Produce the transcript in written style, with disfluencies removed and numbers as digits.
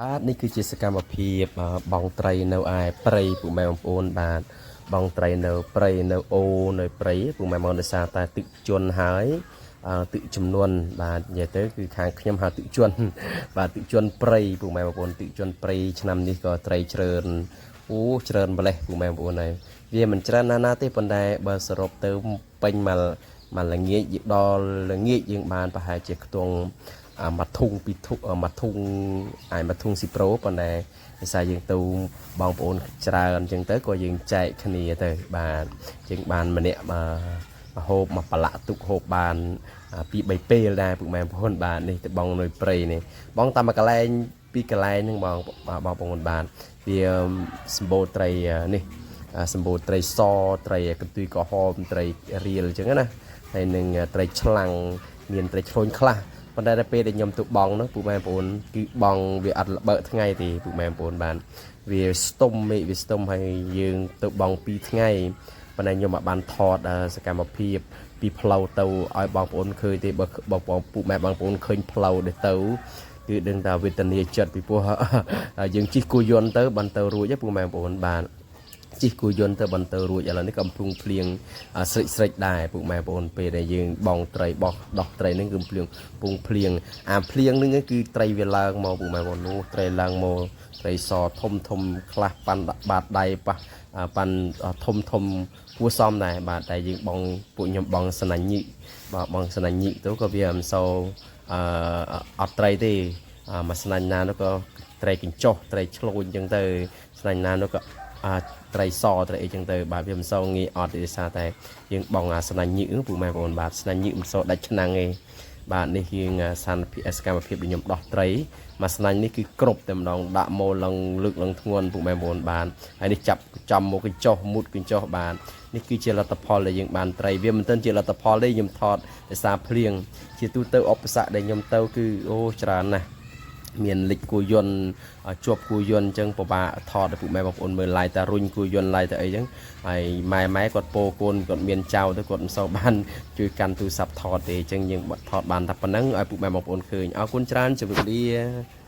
បាទនេះគឺជាសកម្មភាពបង់ត្រីនៅឯព្រៃពុកម៉ែបងប្អូនបាទបង់ត្រីនៅព្រៃនៅអូនៅព្រៃពុកម៉ែបងដោយសារតែទឹកជន់ហើយទឹកចំនួនបាទនិយាយទៅគឺខាងខ្ញុំហៅទឹកជន់បាទទឹកជន់ព្រៃពុកម៉ែបងប្អូនទឹកជន់ព្រៃឆ្នាំនេះក៏ត្រីច្រើនអូច្រើនម្លេះពុកម៉ែបងប្អូនហើយវាមិនច្រើនណាស់ណាទេប៉ុន្តែបើសរុបទៅពេញមកមកល្ងាចដល់ល្ងាចយើងបានប្រហែលជាខ្ទង់ មួយធុងពីរធុងមួយធុងអាយមួយធុងស៊ីប្រូប៉ុន្តែដោយសារយើងទៅបងប្អូនច្រើនអញ្ចឹងទៅក៏យើងចែកគ្នាទៅបាទយើងបានម្នាក់មកហូបមកប្រឡាក់ទុកហូបបានពីរបីពេលដែរពុកម៉ែបងប្អូនបាទនេះទៅបងនៅព្រៃនេះបងតាមមួយកន្លែងពីរកន្លែងហ្នឹងបងបងប្អូនបាទវាសម្បូរត្រីនេះសម្បូរត្រីសត្រីកន្ទុយក្រហមត្រីរៀលអញ្ចឹងណាហើយនឹងត្រីឆ្លាំងមានត្រីឆ្លូញខ្លះ ប៉ុន្តែដល់ពេលដែលខ្ញុំទៅបងនោះពូម៉ែបងប្អូនគឺបងវាអត់ល្បើកថ្ងៃទេពូម៉ែបងប្អូនបានវាស្ទុំមេឃវាស្ទុំហើយយើងទៅបង2ថ្ងៃប៉ុន្តែខ្ញុំអត់បានថតសកម្មភាពពីផ្លូវទៅឲ្យបងប្អូនឃើញទេបើបងប្អូនពូម៉ែបងប្អូនឃើញផ្លូវដែលទៅគឺដឹងថាវេទនាចិត្តពីព្រោះយើងជិះគោយន្តទៅបានទៅរួចទេពូម៉ែបងប្អូនបាទ ជិះគោយន្តទៅបន្ទៅរួចឥឡូវនេះកំពុងភ្លៀងស្រិចស្រិចដែរពុកម៉ែបងប្អូនពេលដែលយើងបងត្រីបោះដោះត្រីហ្នឹងគឺភ្លៀងពងភ្លៀងអាភ្លៀងហ្នឹងគឺត្រីវាឡើងមកពុកម៉ែបងប្អូននោះត្រីឡើងមកត្រីសធំធំខ្លះប៉ាន់បាតដៃប៉ះប៉ាន់ធំធំគួសមដែរបាទតែយើងបងពួកខ្ញុំបងសណាញ់ញិបាទបងសណាញ់ញិទៅក៏វាមិនសូវអឺអត់ត្រីទេមួយស្នាញ់ណានោះក៏ត្រីកញ្ចុះត្រីឆ្លូញអញ្ចឹងទៅស្នាញ់ណានោះក៏ អាត្រីសត្រីអីចឹងទៅបាទវាមិនសូវងាយអត់ទេដោយសារតែយើងបងអាស្នាញ់ញឹកពូម៉ែបងប្អូនបាទស្នាញ់ញឹកមិនសូវដាច់ឆ្នាំងទេបាទនេះយើងសន្តិភាពសកម្មភាពដែលខ្ញុំដោះត្រីមួយស្នាញ់នេះគឺគ្រប់តែម្ដងដាក់មកឡើងលើកឡើងធ្ងន់ពូម៉ែបងប្អូនបាទហើយនេះចាប់ចំមកកញ្ចុះមុតកញ្ចុះបាទនេះគឺជាលទ្ធផលដែលយើងបានត្រីវាមិនទាន់ជាលទ្ធផលទេខ្ញុំថតដោយសារភ្លៀងជាទូទៅឧបសគ្គដែលខ្ញុំទៅគឺអូច្រើនណាស់ មានលិចគូយន្តជាប់គូយន្តអញ្ចឹងពិបាកថតឲ្យពុកម៉ែបងប្អូនមើលឡាយតារុញគូយន្តឡាយតាអីអញ្ចឹងហើយម៉ែម៉ែគាត់ពោកូនគាត់មានចៅទៅគាត់មិនសូវបានជួយកាន់ទូរស័ព្ទថតទេអញ្ចឹងយើងថតបានតែប៉ុណ្្នឹងឲ្យពុកម៉ែបងប្អូនឃើញអរគុណច្រើនជម្រាបលា។